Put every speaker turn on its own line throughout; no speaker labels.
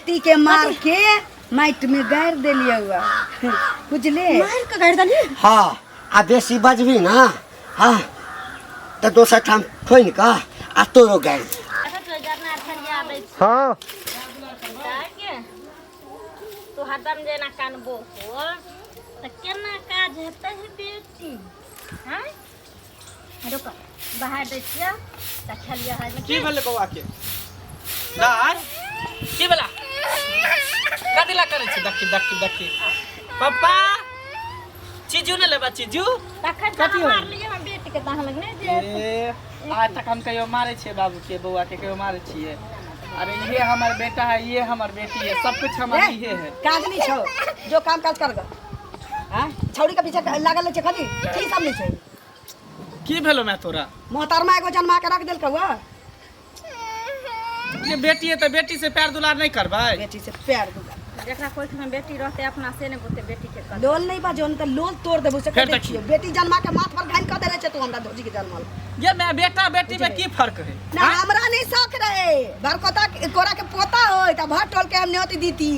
बेटी के मार के माटि में गाड़ि देलियै हुआ बुझले।
मार के गाड़ि देलियै?
हाँ, आ बेसी बजबी ना, हाँ, तऽ दोसर ठाम खोनि कऽ आ तोरो गाड़ि।
हाँ।
तू हरदम जेना कानबो हो तऽ केना काज हेतै हे बेटी? हँ, रुक, बाहर दै छियै तऽ खेलियै है।
की भेलै बौआ के? दार की भेला? कथी ला करै छी? देखी देखी देखी पप्पा, चीजू ने लेबा चीजू?
तखन
कथी होई?
मारलियै हम बेटी के तहन लग नहि जे।
ए, आज तक हम कहियो मारे छियै बाबू के, बौआ के कहियो मारे छियै? अरे ये हमर बेटा है, ये हमर बेटी है, सब कुछ हमर ये है।
काज नहीं छौ, जो काम काज कर ग। हाँ, छौड़ी के पीछे लागल छै खाली, की सब नहीं छै।
की भेलो मैं तोरा?
मोहतरमा एगो जन्मा के रख देलकौ हुआ।
ये बेटी है तो बेटी से प्यार दुलार नहीं करबै?
बेटी से प्यार दुलार।
जकरा कोख में बेटी रहते अपना से नहीं बुझते बेटी के कदर।
लोल नहीं बा जोन त लोल तोड़ देबो से
फेर
कह दै
देखी।
छियौ। बेटी जन्मा के माथ पर घाइन क देले छै तू हमरा धोजी के जन्मल।
ये मैं बेटा बेटी में की फर्क है?
ना हमरा नहीं शौक रहे, बरकोता कोरा के पोता होय त भर टोल के हम न्योती दीती,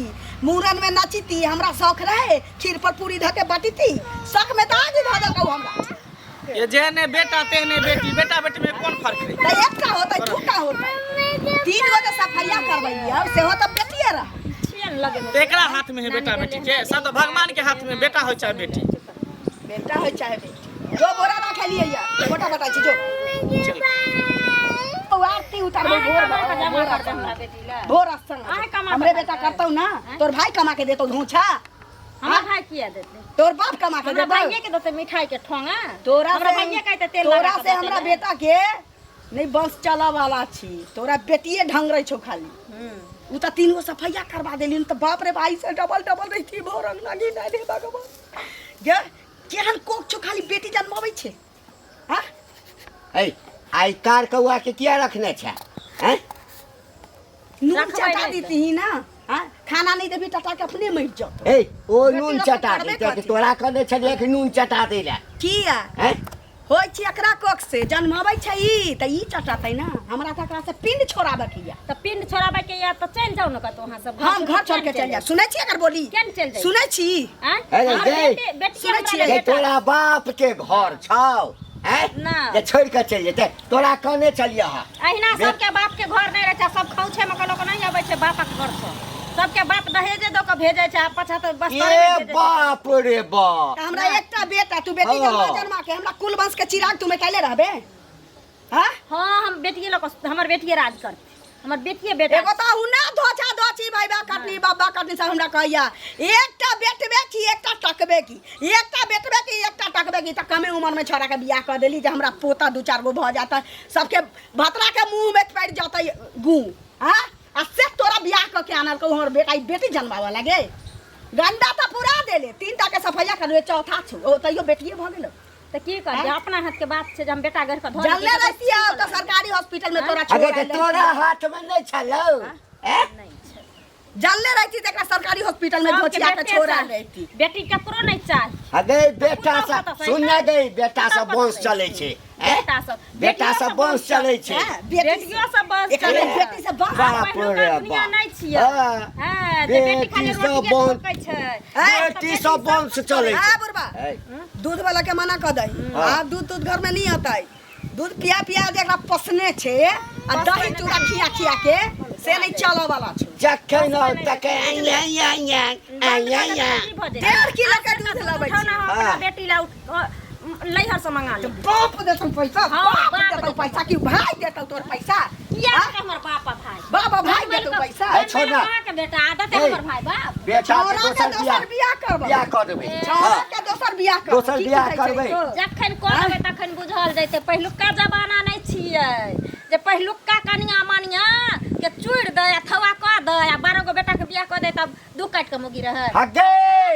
मूरन में नचीती, हमरा शौक रहे खीर पर पूरी धऽ के बटीती, शौक में त आगि धऽ देलकौ हमरा।
ये जेहने बेटा तेहने बेटी, बेटा बेटी में कोन फर्क है?
त एकटा होतै दूटा होतै, तीन गो जे सफैया करबैया सेहो त बेटिए रह।
छियन लगे।
तो एकरा हाथ में है बेटा बेटी के, सब तो भगवान के हाथ में, बेटा हो चाहे बेटी।
बेटा हो चाहे बेटी। जो बोरा रखे लिए या मोटा बता छी जो।
चल।
ओ आरती उतारबै भोर
कमा के जमा
भोर
कर दे हमरा बेटी ला।
भोर संग।
अहाँ कमा के
हमरे बेटा
करतै।
करतौ ना, तोर भाई कमा के देतौ धोछा।
हमरा भाई किया देतै?
तोर बाप कमा के
हमरा
देतौ।
भाइये के देतै मिठाई के ठोंगा।
तोरा
हमरा
से
भाइये के तेल
तोरा
लगा के
से
देतै
हमरा
ने।
बेटा के नहीं बंश चला वाला छी, तोरा बेटिए ढंग रहे छौ खाली। उ त तीन गो सफैया करवा देली त बाप रे भाई से डबल डबल रही भोर अंगना घी नहीं रे भगवान। गे केहन कोक छौ खाली बेटी जन्माबै छै। हाँ?
ए, आई कार कौआ के किया रखने छै? हैं?
नून
रखबै
चटा
नहि।
देती ना, हाँ? खाना नहीं देबी टटा के अपने मर जाओ।
ए, ओ
बेटी
नून
लोग
चटा
करबे
देते
कथी?
तोरा कहने छलियै कि नून चटा दै लए।
किया?
हैं?
होइ छै एकरा कोख से जन्माबै छै ई त ई चटातै ना, हमरा त एकरा से पिंड छोड़ाबे के या।
त पिंड छोड़ाबे के या त चलि जाउ ने कतौ अहाँ सब।
हम घर छोड़ के चलि जायब। सुनै छी एकर बोली?
केन चलि जायब?
सुनै छी?
आँय?
अरे
हमर
गै।
बेटी
सुनै
हमरा
छियै?
जे
बेटा।
तोरा बाप के घर छौ, हैं?
ना।
जे छोड़ के चलि जेतै, तोरा कहने छलियै हँ।
अहिना सबके बाप के घर नहि रहै छै, सब खौछे मे लोक नहि अबै छै बापक घर सँ। सबके बाप दहेजे दऽ के भेजै छै, आ पाछा तऽ बस तोरे
ए
मे भेजै छै।
बाप रे बाप।
तऽ हमरा एकटा बेटा, तू बेटी
हाँ।
जन्मा जन्मा के हमरा कुल वंश के चिराग तू मेटाइले रहबे? हाँ?
हाँ, हम बेटिए लऽ कऽ, हमर बेटिए राज करतै, हमर बेटिए बेटा।
एगो तऽ हुना धोछा धोछी भाई बा कटनी बाबा कटनी सब हमरा कहैया, एकटा बेटबे की एकटा टकबे की, एकटा बेटबे की एकटा टकबे की। तऽ कमे उम्र में छोरा के बियाह कऽ देली जे हमरा पोता दू चार गो भऽ जाता, सबके भतरा के मुंह में पड़ि जतै गू। हाँ? आ से तोरा बियाह कऽ के आनलकौ हमर बेटा, ई बेटी जन्माबऽ लगे। गंडा तऽ पुरा देले, तीन टा के सफैया करबे, चौथा छौ, ओ तैयो बेटिए भऽ गेलौ।
तऽ की करबै, अपना हाथ के बात छै जे हम बेटा गढ़ कऽ धऽ
जानले
देलियै, तऽ
रहितियै तऽ सरकारी हॉस्पिटल में तोरा
अगर
छोड़
तऽ तोरा हाथ में नहीं छलौ, हैं?
नहि छै।
जानले रहती तऽ एकरा सरकारी हॉस्पिटल में
सबके
धोचिया के
बेटे
छोड़ा
चाही।
रहती।
बेटी ककरो नहीं चाही।
अगे बेटा
पुतहु
सा
कतऽ से
सुन
अइतै?
गई, बेटा सा
पुतहु
वंश
कतऽ से
चलै
अइतै?
छै, हैं?
बेटा सब,
बेटा
बेटियो
सब वंश चलै छै।
हैं? बेटी
बेटियो सब वंश
एकरा
चलै छै।
बेटी सब वंश।
बाप
पहिलुका
रे
दुनिया
बाप।
नहि छियै।
हाँ।
हाँ, जे बेटी खाली
बेटी सब
रोटिये
वंश।
ठोकै छै।
हैं?
बेटी सब वंश चलै
हाँ,
छै।
बुढ़बा।
हैं?
दूध वाला के मना कऽ दही।
हाँ।
आब दूध तूध घर में नहीं अतै। दूध पिया पिया जे एकरा पोसने छै आ दही चूड़ा खिया खिया के से नहीं चलऽ वाला छै।
जखन आउ तखन आइ आइ आइ आइ आइ आइ आइ।
की भऽ जेतै?
1.5 किलो के दूध लबै
उठाउ
छी।
ने, हम अपना
हाँ।
बेटी ला नैहर से मंगा लेब।
बाप देतौ पैसा,
हाँ,
बाप
बाप
देतौ
देतौ।
पैसा कि भाई देतौ तोर पैसा?
किया
हाँ?
देतै हमर बाप आ भाई?
बाप आ भाई देतौ पैसा?
ए, छोड़ ना।
अहाँ के बेटा आदत है
ए।
हमर भाई बाप।
बेटा के
छौड़ा के
दोसर
दोसर
बियाह
बियाह करबै।
बियाह कऽ देबै।
छौड़ा
हाँ।
के दोसर बियाह करबै।
दोसर
की
बियाह
बुझै छै
करबै।
तो?
जखन कऽ देबै तखन बुझल जैतै। पहिलुका जमाना नहि छियै जे पहिलुका कनिया मनिया के चूड़ि दै आ थौआ कऽ दै आ 12 गो बेटा के बियाह कऽ दै तब दू काटि कऽ मौगी रहै।
हगे,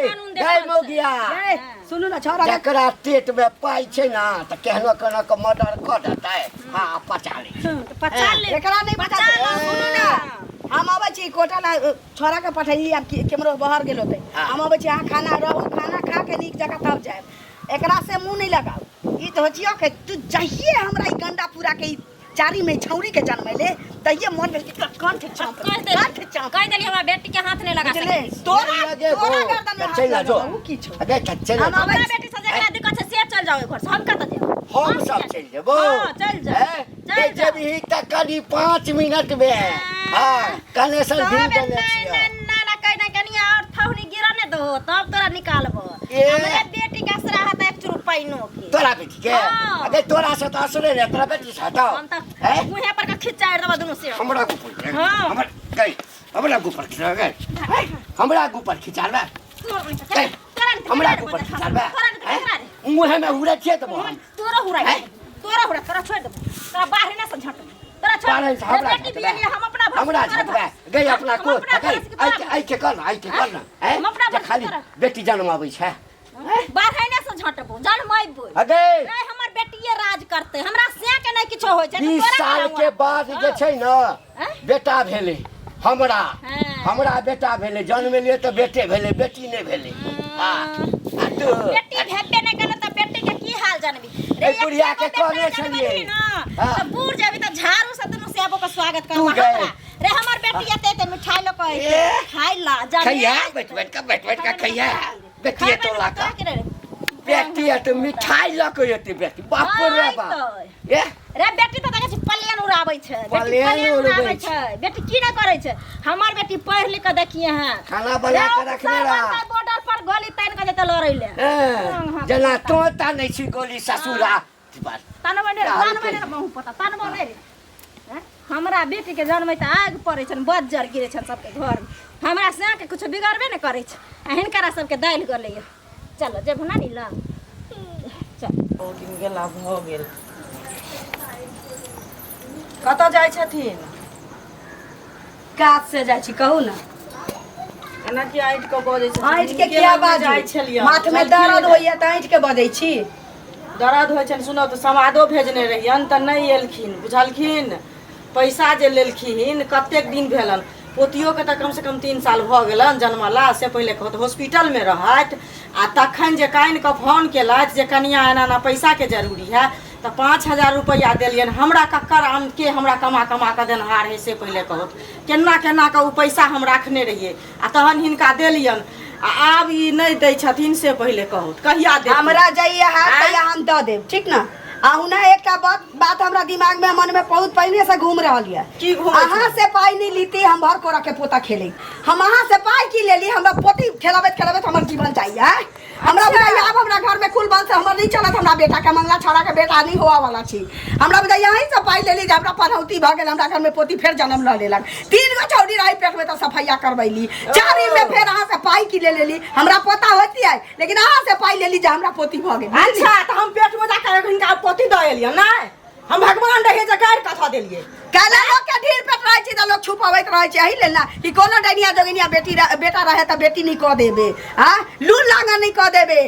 कानून
गै
देखल छै।
मौगिया।
ए, सुनू ना छौड़ा के।
जकरा पेट में पाइ छै ना तऽ केहनो केहनो के मर्डर कऽ देतै, हाँ, पचा लै छै।
तऽ पचा ले।
एकरा नहि पचा
पचा
ले।
ले।
सुनू ना, हम अबै छी कोटा ला, छौड़ा के पठैली, आब केम्हरो बहर गेल होतै।
हाँ।
हम अबै छी, अहाँ खाना रहू, खाना खा के नीक जकाँ तब जायब। एकरा से मुँह नहि लगाउ। ई धोचियो के तू जहिए हमरा ई गंडा पूरा के ई चारी में छौरी के जन्मैले तहिए मन भेल कि तोरा कंठ चाँप
कह
कंठ
देली,
चाँप।
कह देली हमरा बेटी के हाथ नहीं लगा
बुझले
सकै।
तोरा
लगे
तोरा
गो।
गर्दन में हाथ
चल ना जो।
लगेबो, उ की छौ?
अबे चल ना
हम
जो।
आबै
हमरा बेटी से जेकरा दिक्कत छै से चल जाओ घर से, हम कतऽ जेबै?
हम सब चलि जेबो।
हाँ, चल जाओ,
हैं?
चल
जे
जाओ।
जेबही तऽ कनी 5 मिनट में। हाँ, कनेक्शन
तब
ढूंढ देने
नहीं
छियै।
नहीं ना ना कहीं ना कहीं और थौनी गिरा ने दो तब तोरा निकालबो।
ए।
हमरे बेटी के असरा हता एक चुरू पाइनो के।
तोरा बेटी के?
हाँ।
अबे तोरा से तऽ असरे ने तोरा बेटी से हटाओ।
हम तऽ
हैं?
मुँहे पर के खिंचाड़ देबो दुनू से।
हमरा गुपर
हाँ।
हमर गई हमरा गुपर खिचा गई हमरा गुपर खिचाड़बे।
तोरा नहीं तऽ
गई
तोरा नहीं तऽ
हमरा
ककरा
गुपर
रे
खिचाड़बे।
तोरा नहीं तऽ ककरा रे?
मुँहे में उड़े छियै तऽ हम
तोरा हुरा
हैं?
तोरा हुरा, तोरा छोड़ देबो, तोरा बाहर ना से झट तोरा छोड़।
बाहर से हमरा
बेटी
झटबे।
बियाह हम अपना भरोसे
हमरा
तोरा
झटबे
भरोसे।
गई अपना
हम
को
अपना
गई
भरोसे के
आई
तोरा
आई के कर आई के कर ना हैं?
हम अपना
जे
भरोसे
खाली
तोरा।
बेटी जन्माबै छै।
बाहर ना से झटबो जनमैबो।
अगे
रे हमर बेटिए राज करते, हमरा से के नहीं किछो होय छै।
20
तोरा
साल
केना
के
हुआ?
बाद जे छै ने
हैं?
बेटा भेलै हमरा।
हाँ।
हमरा बेटा भेलै, जन्म एलियै तऽ बेटे भेलै, बेटी नहि भेलै। हाँ, आ तू
बेटी भेबे नहि केलै तऽ बेटी के की हाल जानबी रे?
एहि बुढ़िया के
एकटा
कहने
बेटा
छलियै।
जनमलही ने,
हाँ।
तऽ बूढ़ जेबी तऽ झाड़ू से दुनू सेबो के स्वागत
तू
करबो।
गए।
हमरा रे हमर बेटी एते एते मिठाई लऽ कऽ
ए।
अइतै खाइ ला जाने।
खैया बैठ बैठ कऽ, बैठ बैठ कऽ खैया बेटिए टोला का।
रे
बेटी है तऽ मिठाई लऽ कऽ एतै बेटी, बाप रे बाप।
अइतै।
ए
रे बेटी तऽ देखै छी पलेन उड़ाबै छै बेटी।
पलेन
पलेन
उड़बै
उड़ाबै
छै।
छै बेटी, की नहि करै छै हमर बेटी? पढ़ि लिख कऽ देखिए हँ।
खाना बना कऽ रखने रह।
बॉर्डर पर गोली तानि कऽ जेतै लड़ै ले।
हैं, जेना तोता नहि छी गोली ससुरा।
तनबै नहि रे, तनबै नहि रे, बहु पता तनबै नहि रे। हैं? हमरा बेटीके जन्मै तऽ आगि पड़ै छनि, बज्जर गिरै छनि सबके घरमे। हमरा साँके किछो बिगड़बे नहि करै छै आ हिनकरा सबके दालि गलैए। चलो जेबहो नानी लग, चल।
बहुत दिन गेला भऽ गेल। कतऽ जाइ छथिन?
काज से जाइ छी, कहू ने।
एना कि ऐंठ कऽ बजै छथिन?
ऐंठ के
हिनके
किया
लगमे
बाजू?
जाइ छलियै।
माथ में दर्द होइया तऽ ऐंठ के बजै छी।
दर्द होइ छनि। सुनब तऽ समादो भेजने रहियनि तऽ नहि एलखिन, बुझलखिन? पैसा जे लेलखिन कतेक दिन भेलनि? पोतियोके तऽ कमसँ कम 3 साल भऽ गेलनि जन्मला। से पहिले कहत हॉस्पिटलमे रहथि आ तखन जे कानि कऽ फोन केलथि जे कनिया एना एना पैसाके जरूरी है, तऽ 5000 रुपैआ देलियनि। हमरा कक्कर आम के हमरा कमा कमा कऽ देनहार है? से पहिले कहत केना केना कऽ ओ पैसा हम राखने रहियै आ तहन हिनका देलियनि आ आब ई नहि दै छथिन, से पहिले कहू कहिया देथिन?
हमरा जइया हाथ
आँय?
तैया हम दऽ देब, ठीक ने? आ हुना एकटा बात बात हमरा दिमाग में मन में बहुत पहिने से घूम रहल यऽ।
की घूमै छै?
अहाँ से पाई नहीं लीती, हम भर कोरा के पोता खेले। हम अहाँ से पाई की लेली? हमरा पोती खेलाबैत खेलाबैत हमर जीवन जाइए। हमरा बुझाइए आब हमरा घर में कुल बल से हमर नहीं चलत। हमरा बेटा के मंगला छौड़ा के बेटा नहीं होआ वाला छी। हमरा बुझाइए अहीं से पाई लेली जे हमरा पढ़ौती भऽ गेल, हमरा घर में पोती फेर जन्म लऽ लेलक। तीन गो छौड़ी रही पेट में तऽ सफैया करबैली, चारि में फेर अहाँ से पाई की ले लेली? हमरा पता होती है, लेकिन अहाँ से पाई लेली जे हमरा पोती भऽ गेल।
अच्छा, तऽ हम पेट में जाकर हिनका पोती दऽ एलियै? नहि, हम भगवान रहियै जे गारि कथा देलियै?
काल्हि लोक के ढीर पेट रहै छै तऽ लोक छुपबैत रहै छै, एहि लेल ने कि कोनो डैनिया जोगिनिया बेटी बेटा रहे तऽ बेटी नहि कऽ देबे, आँ लूल लांगा नहि कऽ देबे।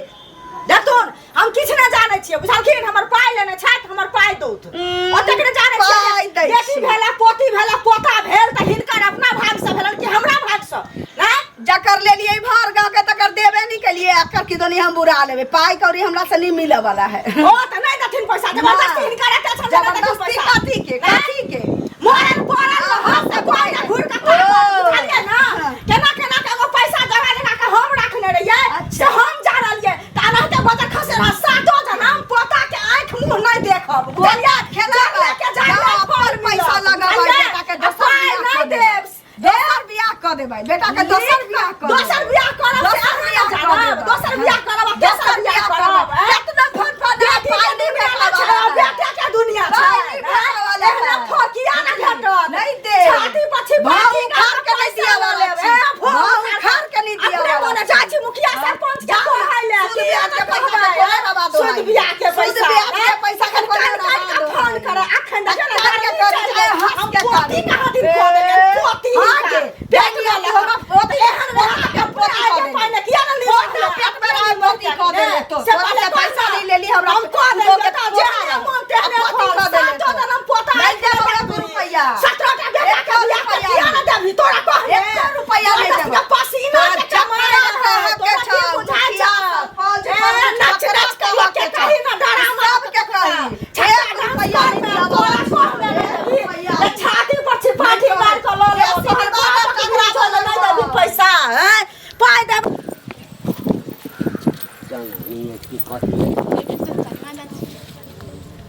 देखथुन, हम किछु नहि जानै छियै, बुझलखिन? हमर पाइ लेने छथि, हमर पाइ दौत। ओतेक नहि जानै
पाइ
छियै।
दै
बेटी
छी।
भेला, पोती भेला, पोता भेल तऽ हिनकर अपना भाग से भेलन कि हमरा भाग से नहि?
जकर लेलियै भर गाँव के तकर देबे नहीं केलिए, एकर की दोनी हम बुरा लेबे? पाई कौड़ी हमरा से नहीं मिले वाला है।
ओ तऽ नहि देथिन पैसा? जबरदस्ती हिनकर एते छनि जे नहि देथिन
जबरदस्ती
पैसा?
कथी के? कथी के?
मरल पड़ल रहत तऽ कोइ ने घुरि कऽ ताकत, बुझलियै ने? केना केना के एगो पैसा जगह जगह के हम रखने रहियै से हम जानलियै। तऽ एनाहिते बजर खसे रह सातो जनम पोता के आँखि मुँह नहि देखब, बुझलियै?
खेलाबै।
जगले के जगले
जाओ,
फल
अपन पैसा
मिलत,
लगाबै,
बुझलियै?
बेटा के
आ
दोसर
पाइ
बियाह
नहि
कऽ देबै।
देब।
दोसर बियाह कऽ देबै बेटा के, दोसर बियाह कऽ
दोसर
देबै।
बियाह करब से
दोसर
अहाँ
बियाह
नहि
कऽ
जानब।
देबै।
दोसर बियाह करब आ
दोसर
तेसर बियाह
बियाह
करब।
करब। केतना फोन पर
बेटी
पाइ
के
नहि
दुनिया
भेटऽ
छै,
वाला है।
बेटे के दुनिया छै।
पाइ नहि भेटऽ वाला
एहना
है।
फोकिया नहि भेटत।
नहीं देब।
छाती पर छिपा
भाव
के
उखाड़ के नहीं दिया वाला छी। भाव उखाड़ के नहीं दिया
अपने
वाला
मने
छी।
जाइ छी मुखिया सरपंच के कहै ले
सूद
कि
ब्याज के पैसा के कोना रवा दो
सूद
भाई?
ब्याज के
सूद
पैसा
ब्याज के पैसा के कोना
कान
रवा
कान के
दो
फोन
भाई?
करे अखन देखियौ ने।
कान के
गर्मी
करी
चलि
चाहे
गेल।
हंस
हम
के
पोती
करी।
कहाँ दिन कऽ देलियनि पोती
हाँ
हिनका।
गे,
पेट
बेटी
में
हमरा पोती
एहन रहा के
पोती
आइ
कऽ
के
देली।
पहिने किया ने
पोती पेट में रहे पोती कऽ देले तो।
से
तोरा
पहिले
से पैसा
पैसा
नहीं लेली हमरा।
हम कऽ
तू
देलियै
के
तऽ जे
पोता
मन तेहने
पोती
फल।
कऽ देले
सातो
तो।
जनम पोता
नहीं देबो एको रुपैआ।
17 टा बेटा के
एको
बियाह के
रुपैआ
किया ने
नहीं।
देबही? तोरा कहने
एको रुपैआ नहीं
तोरा
देबो।
सबके पसीना
तोरा
के
चकरा
कमाइ रहै,
के
तोरा
छौ,
की बुझाइ
मुखिया
छौ?
सरपंच,
ए,
पंच,
नाच नाच के लोक के कही ना डरामा
सबके कही।
छक्का
एक रुपैआ नहीं
डांस
दिया
तोरा कहने।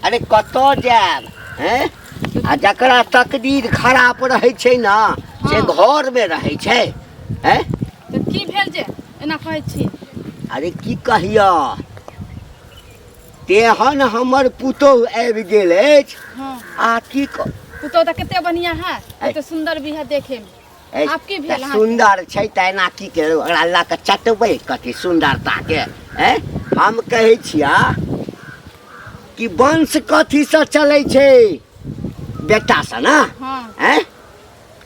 अरे कतऽ जायब हैं आ जकरा तकदीर खराब रहै छै ने से घरमे रहै छै हैं
तऽ की भेल जे एना कहै छी
अरे की कहिया तेहन हमर पुतोहु आबि गेल अछि
हँ
आ की
पुतोहु तऽ कते बढ़िआँ है कते सुन्दर भी है देखे मे आब की भेल अहाँके?
सुन्दर छै तऽ एना की करू ओकरा लऽ कऽ चटबै कथी सुन्दरताके हैं हम कहै छिया कि वंश कथीसँ चलै छै बेटासँ ने
हँ
हैं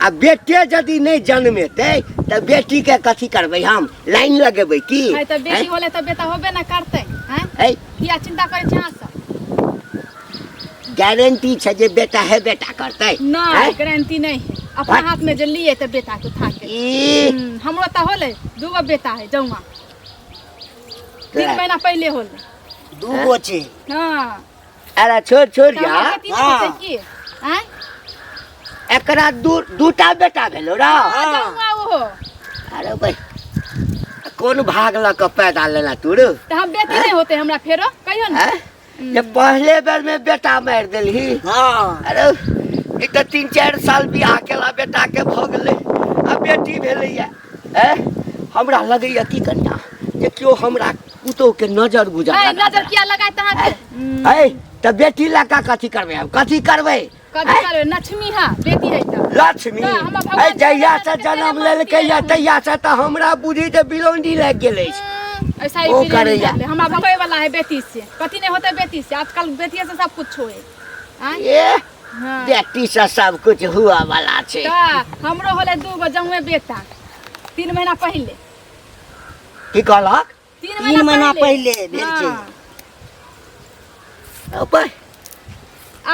आ बेटे यदि नहि जन्मेतै तऽ बेटीके कथी करबै हम लाइन लगेबै की
है तऽ बेटी होले तऽ बेटा होबे ने करतै हैं
हैं?
किया चिंता करै छी अहाँ सब
गारंटी छै जे बेटा है बेटा करतै
नहीं
हैं?
गारंटी नहीं है अपना
what?
हाथ में जे लिए तऽ बेटा के उठा के
ई
हमरो तऽ होले दूगो बेटा है जौआ 3 महीना पहले होले
दू गो छै
हाँ
अरे छोड़ छोड़
तऽ
जा
हमरा के तीन गो छै की आँय
एकरा दू दूटा बेटा भेलो रा
हाँ, जौआ ओहो
अरे भाई कोन भाग लऽ कऽ पैदा लेना तू रो
तऽ हम बेटी नहीं होते हमरा फेरो कहियो ने
हैं? जे पहले बेर में बेटा मारि देलही
हाँ
अरे ई तऽ 3-4 साल बियाह केला बेटा के भऽ गेलै आ बेटी भेलैया हैं? हमरा लगैया की कनिया जे केओ हमरा पुतोह के नजर गुजर
ए,
लगा
नजर
देला।
किया लगाए अहाँके
है तऽ बेटी लऽ कऽ कथी करबै हम कथी करबै
कथी करबै लक्ष्मी है बेटी है तऽ
लक्ष्मी
तऽ हमरा भगवान
ऐ जहिया से
के
जन्म
देने
लेलकै या
मूर्ति है।
तहिया से तऽ हमरा बुझी जे बिलौंडी लागि गेल अछि
ऐसा ही
ओ
बिरयानी
करैया।
भेलै। हमरा भगवे वाला है बेटी से कथी नहीं होते बेटी से आजकल बेटिए से सब कुछ होए आँय?
ए
हाँ।
बेटी से सब कुछ हुआ वाला छै
तऽ हमरो होले दू गो जौए बेटा 3 महीना पहिले
की कहलक
3 महीना पहिले भेल छै।
हाँ।
अबै,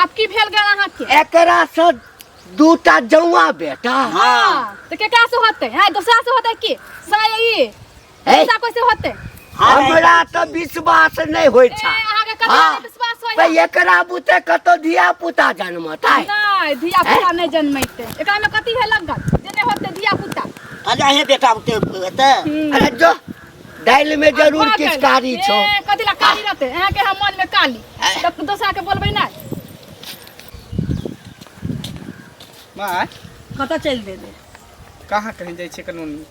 आब की भेल गेल अहाँके
एकरा से दूटा जौआ बेटा
हाँ तऽ केकरा से होतै हैं दोसरा से होतै की साय ई
हे।
दोसरा कोई से होतै
हमरा तऽ विश्वास नहि होइ
ए
छै
अहाँके कथी
हाँ।
नहि विश्वास होय
तऽ एकरा बुते कतौ धिया पुता जन्मतै
नहि धिया पुता नहि जन्मैतै एकरा में कथी है लगल जे नहि होतै धिया पुता
अरे अहें बेटा बुते हेतै
अरे जो दालि में जरूर
भऽ गेल।
किछु कारी छौ
ए, कथी ला कारी रहतै अहाँके हम मन में काली तऽ दोसरा के बोलबै नहि
माय
कतऽ चलि देबै
कहाँ कहीं जाइ छै कनूनी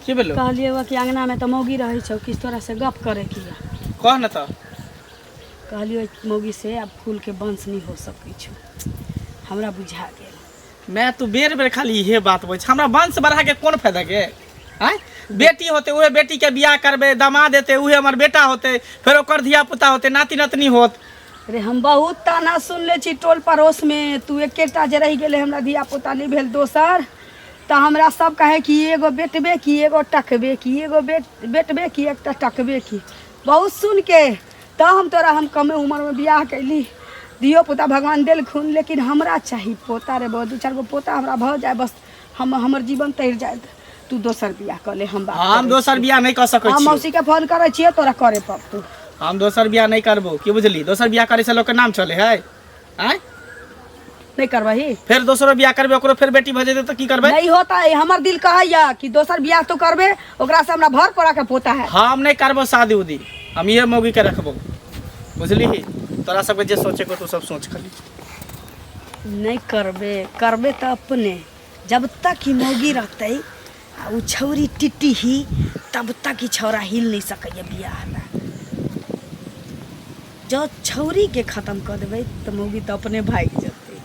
की भेलो
कहलियै कि अङ्गनामे तऽ मौगी रहै छौ किछु तोरासँ गप करैके यऽ
कह न तऽ
कहलियै मौगी से आब फूलके वंश नहि हो सकै छौ हमरा बुझा गेल
मैं तू बेर बेर खाली इहे बात बोल हमरा वंश बढ़ा के कोन फायदा के आँय बेटी होते उहे बेटी के बियाह करबे दामाद हेतै उहे हमर बेटा होते फेर ओकर धिया पुता होते नाती नतनी होत
अरे हम बहुत ताना सुनले छी टोल पड़ोसमे तू एकेटा जे रहि गेलै हमरा धिया पुता नहि भेल दोसर तऽ हमरा सब कहे कि एगो बेटबे की एगो टकबे की एगो बेटबे की एकटा टकबे की बहुत सुन के तऽ हम तोरा हम कमे उम्रमे बियाह कैली धियो पुता भगवान देलखुन लेकिन हमरा चाही पोता रे बहुत 2-4 गो पोता हमरा भऽ जाय बस हम हमर जीवन तैर जायत तू दोसर बियाह कऽ ले हम बात
हम
करै
दोसर
छी।
बियाह नहि कऽ सकै
हम
छी
मौसी के फोन करै छियै तोरा करे पड़तौ
हम दोसर बियाह नहि करबो की बुझली दोसर बियाह करे से लोक के नाम चले है आँय
नहीं करबही
फेर दोसरो बियाह करबे ओकरो फेर बेटी भऽ जेतै तऽ की करबै
नहीं होता है हमर दिल कहैया कि दोसर बियाह तो करबे ओकरा से हमरा भर पड़ा के पोता है
हम नहीं करबो शादी उदी हम इहे मौगी के रखबो बुझली तोरा सबके जे सोचे को तू सब सोच खाली
नहीं करबे करबे तो अपने जब तक ही मौगी रहते आ उ छौरी टिट्टी ही तब तक ही छौरा हिल नहीं सकैया बियाह ला जब छौरी के खत्म कऽ देबै तऽ मौगी तऽ अपने भागि जेतै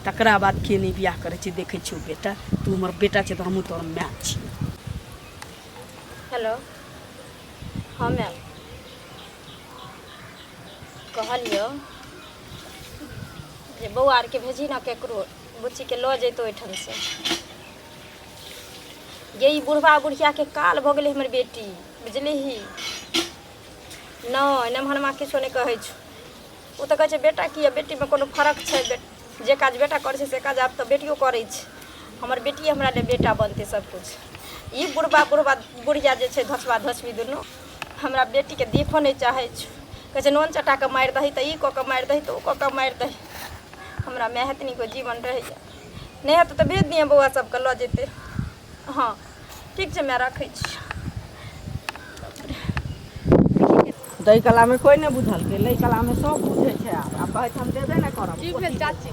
तकरा बाद के नहि बियाह करै छै देखै छियौ बेटा तू हमर बेटा छै तऽ हमहूँ तोहर माय छी
हेलो हाँ मैम कहलियौ जे बौआ आरके भेजही ने केकरो बुच्चीके लऽ जैतौ ओहिठामसँ गे ई बुढ़बा बुढ़ियाके काल भऽ गेलै हमर बेटी बुझलिही नहि नमहरमा किछो नहि कहै छौ ओ तऽ कहै छै बेटा की आ बेटीमे कोनो फरक छै जे काज बेटा करै छै से काज आब तऽ बेटियो करै छै हमर बेटिए हमरा लए बेटा बनतै सबकिछु ई बुढ़बा बुढ़बा बुढ़िया जे छै धसबा धसबी दुनू हमरा बेटीके देखऽ नहि चाहै छौ कहै छै नोन चटा कऽ मारि दही तऽ ई कऽ कऽ मारि दही तऽ ओ कऽ कऽ मारि दही हमरा माय एतनी गो जीवन रहैए नहि हेतै तऽ भेज दिहेँ बौआ सबके लऽ जेतै हँ ठीक छै माय राखै छी
दै कलामे कोइ नहि बुझलकै, लै कलामे सब बुझै छै। आब आब कहै छै हम देबे नहि करब।
की भेल चाची?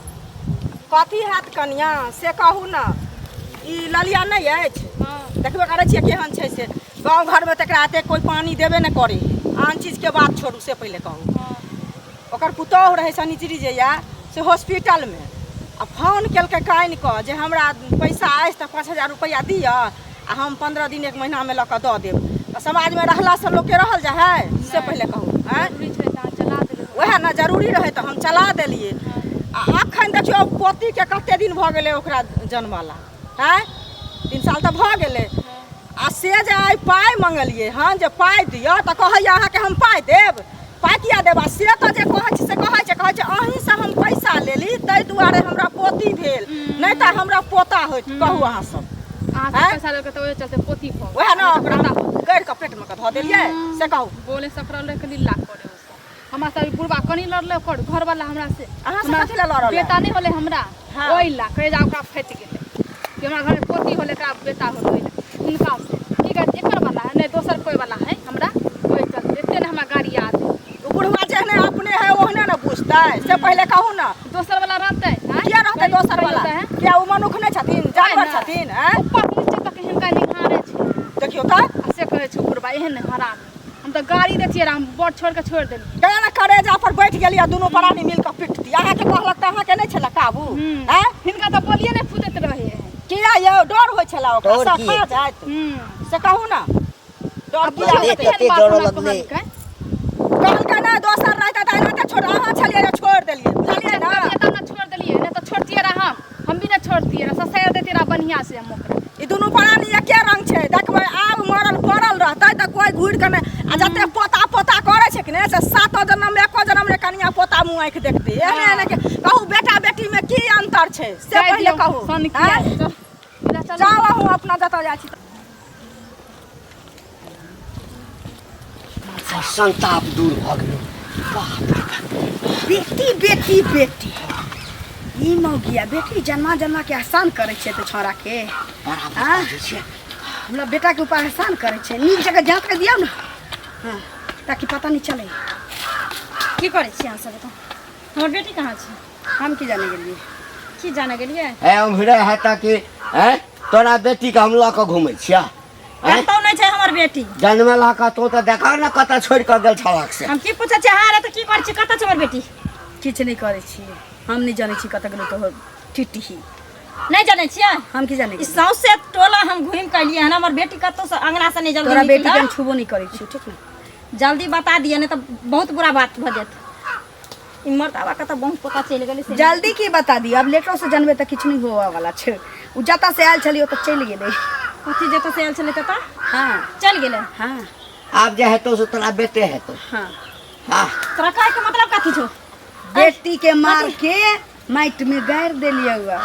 कथी हैत कनिया से कहू ने। ई ललिया नहि अछि?
हँ।
देखबे करै छियै केहन छै से। गाँव घरमे तऽ एकरा एतेक कोइ पानि देबे नहि करै है। आन चीजके बात छोड़ू, से पहिले कहू।
हँ।
ओकर पुतोहु रहै शनिचरी जे यए से हॉस्पिटलमे, आ फोन केलकै कानि कऽ जे हमरा पैसा अछि तऽ 5000 रुपैआ दिअ आ हम 15 दिन 1 महीनामे लऽ कऽ दऽ देब। तऽ समाजमे रहलासँ लोकके रहल जाइ है? से पहिले कहू। आँय,
जरूरी छै तऽ अहाँ चला देबै?
उएह ने जरूरी रहै तऽ हम चला देलियै। आ अखन देखियौ पोतीके कते दिन भऽ गेलै ओकरा जन्मला? आँय, 3 साल तऽ भऽ गेलै। आ से जे आइ पाइ मङ्गलियै हन जे पाइ दिअ, तऽ कहैए अहाँके हम पाइ देब? पाइ किया देब? आ से तऽ जे कहै छै से कहै छै, कहै छै अहीँसँ हम पैसा लेली ताहि दुआरे हमरा पोती भेल, नहि तऽ हमरा पोता होइत। कहू अहाँ सब।
अहाँ से
आँय?
पैसा लेलकै तऽ ओहि चलते पोती भऽ गेल।
उएह ने, ओकरा गढ़ि कऽ पेटमे कऽ धऽ देलियै से कहू।
बोले सकरल रहे लीला करे ओ सब। हमरा से अभी बुढ़बा कनी लड़ले ओकर घरवाला हमरा से।
अहाँ से
हमरा
कथी लए लड़ल?
बेटा नहि होलै हमरा।
हाँ।
ओहि ला कहे जा ओकरा फटि गेलै कि हमरा घरमे पोती होलै, एकरा बेटा होलै। ओहि ला हुनका से की कहै छै, एकर वाला है नहि दोसर कोइ वाला है हमरा, ओहि चलते एते ने हमरा गाड़ी याद है।
ओ बुढ़वा जेहने अपने है ओहने ने बुझतै, से पहिले कहू ने।
दोसर वाला रहतै? आँय?
किया रहतै दोसर वाला?
कहियो तऽ है?
किया ओ मनुख नहि छथिन, जानवर
ने।
छथिन? आँय,
ऊपर नीचे तक हिनका निहारे छै।
देखियौ तऽ।
आ से कहै छै बुढ़बा एहन हराम। हम तऽ गाड़ी दैतियै रहए, हम बड़ छोड़ि कऽ छोड़ि देलियै।
कहिया ने करेजा पर बैठ गेलियै, दुनू प्राणी मिल कऽ पिटती। अहाँके कहलक तऽ अहाँके नहि छलै काबू? आँय,
हिनका तऽ बोलिए नहि फूटैत रहे।
किया यौ डर होइ छलै ओकरा?
डर
से
की?
खा जाइत। से कहू ने, डर किया
देख
होइत?
कते
एहन बात
डर
हमरा
लगलै।
कहलकै।
कहलकै नहि दोसर रहतै तऽ एना तऽ छोड़, अहाँ छलियै जे छोड़ि देलियै, बुझलियै ने?
तब ने छोड़ि देलियै, नहि तऽ छोड़तियै रह हम भी नहि छोड़तियै रह, ससारि देतियै रह बढ़िआँ से हम ओकरा।
ई दुनू प्राणी एके रंग छै। देखबै आब मरल पड़ल रहतै तऽ कोइ घुरि कऽ नहि। आ जते पोता पोता करै छै कि नहि, से सातो जन्म एको जन्म नहि कनिया पोता मुँह आँखि देखतै। एहने एहने के कहू, बेटा बेटीमे की अन्तर छै से
जाय
पहिले
दियौ,
कहू।
सन किया
आँय?
चल, चल।
जाउ अहूँ अपना जतऽ जाइ छी।
संताप दूर भऽ गेलो, बाप रे बाप।
बेटी बेटी बेटी, ई मौगिया बेटी जन्मा जन्मा के एहसान करै छै तऽ छौड़ा के
बड़ा
आँय?
बुझै छियै।
हमरा बेटा के ऊपर एहसान करै छै। नीक जगह जाँच के दियौ ने, हाँ, ताकि पता नहीं चले।
की करै छी अहाँ सब एतऽ? हमर बेटी कहाँ छै?
हम की जाने गेलियै?
की जाने गेलियै?
हे, उम्हरे हेतऽ कि। हैं, तोरा बेटीके हम लऽ कऽ घुमै छियह? हैं?
कतौ नहि छै हमर बेटी।
जन्मेला कऽ तू तऽ देखा ने कतऽ छोड़ि कऽ गेल छलक से।
हम की पूछै छियै? अहाँ तऽ की करै छी? कतऽ छै हमर बेटी?
किछु नहि करै छियै हम। नहि जानै छी कतऽ गेलै तोहर टिटही।
नहि जानै छियै?
हम की जाने
ई
गेलियै?
सौंसे टोला हम घुमि कऽ एलियै हन, हमर बेटी कतौ से अंगना से नहि जल्दी
तोरा बेटी के हम
निकलल।
छुबो नहि करै छियै, ठीक ने?
जल्दी बता दिअ, नहि तऽ बहुत बुरा बात भऽ जायत। ई मर्दाबा कतऽ बहुत पता चलि गेलै से।
जल्दी की बता दियौ? आब लेटो से जानबै तऽ किछु नहि होबऽ वाला छै। ओ जतऽ से आयल छलियै ओतऽ चलि गेलै।
कथी जतऽ से आयल छलै ततऽ?
हाँ।
चलि गेलै?
हाँ।
आब जे हेतौ से तोरा बेटे हेतौ।
हाँ।
हाँ।
तोरा कहै के मतलब कथी छौ?
बेटी के मार के माटि में गाड़ि देलियै हुआ,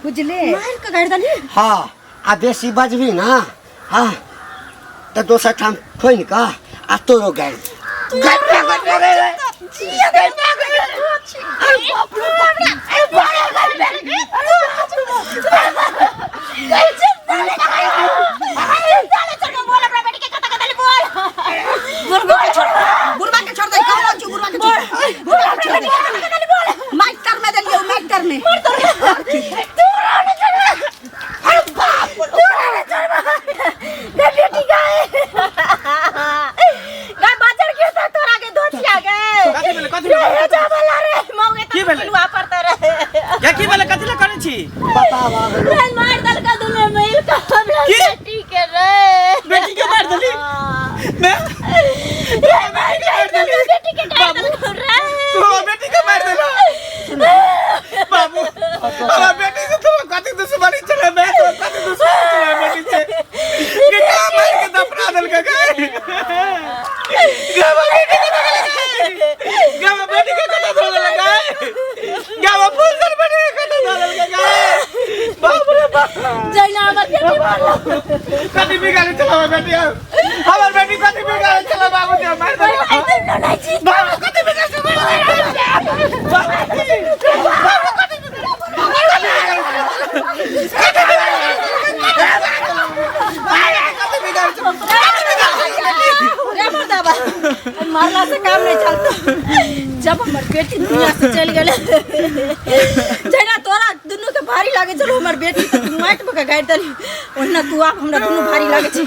बुझले?
मारि कऽ गाड़ि देली?
हाँ, आ बेसी बजबी ना, हाँ, तऽ दोसर ठाम खोनि कऽ आ तोरो गाड़ि गाड़ि गाड़ि गाड़ि
बुढ़बा के छोड़, बुढ़बा के छोड़ दे। कहलो छी बुढ़बा के छोड़ दे, बुढ़बा के छोड़ दे। माइक तर में देलियै, माइक तर में।
गाय बाजर के साथ तोरा के धोतिया गे।
कथी भेलै? कथी भेलै?
चावल रे मौगे।
की भेलै?
पिलुआ पड़ते रहे।
या की भेलै? कथी लए करै छी?
बताबऽ।
रे मार दलका दुने मिल के हमरा
की?
बेटी के रे।
बेटी के मार देली? मैं
रे मार देली बेटी के, मार देलको रे।
तू हमर बेटी के मार देला बाबू? हमरा बेटी से तोरा कथी दुश्मनी छलै? मैं तोरा कथी दुश्मनी छलै बेटी से के का मार के दफना देलकै गे? गे हमर बेटी के दफना, गे हमर बेटी के कतऽ धो देलकै गे? गे हमर फूल बेटी के कतऽ धो देलकै गे? बाप रे बाप।
जैना हमर बेटी मारल।
कथी बिगाड़े छलै हमर बेटी? हमर बेटी कथी बिगाड़े छलै बाबू जे मार देलकै? बाबू, कथी बिगाड़े छलै? बाबू, कथी कथी बिगाड़े छलै?
रे मर्दा। बाबा, मारला से काम नहीं चलता। जब हमर बेटी दुनिया से चलि गेलै, जहिना तोरा दुनू के भारी लागै छलौ हमर बेटी, तऽ तू माटि में के गाड़ि देलही, ओहिना तू आब हमरा दुनू भारी लागै छै।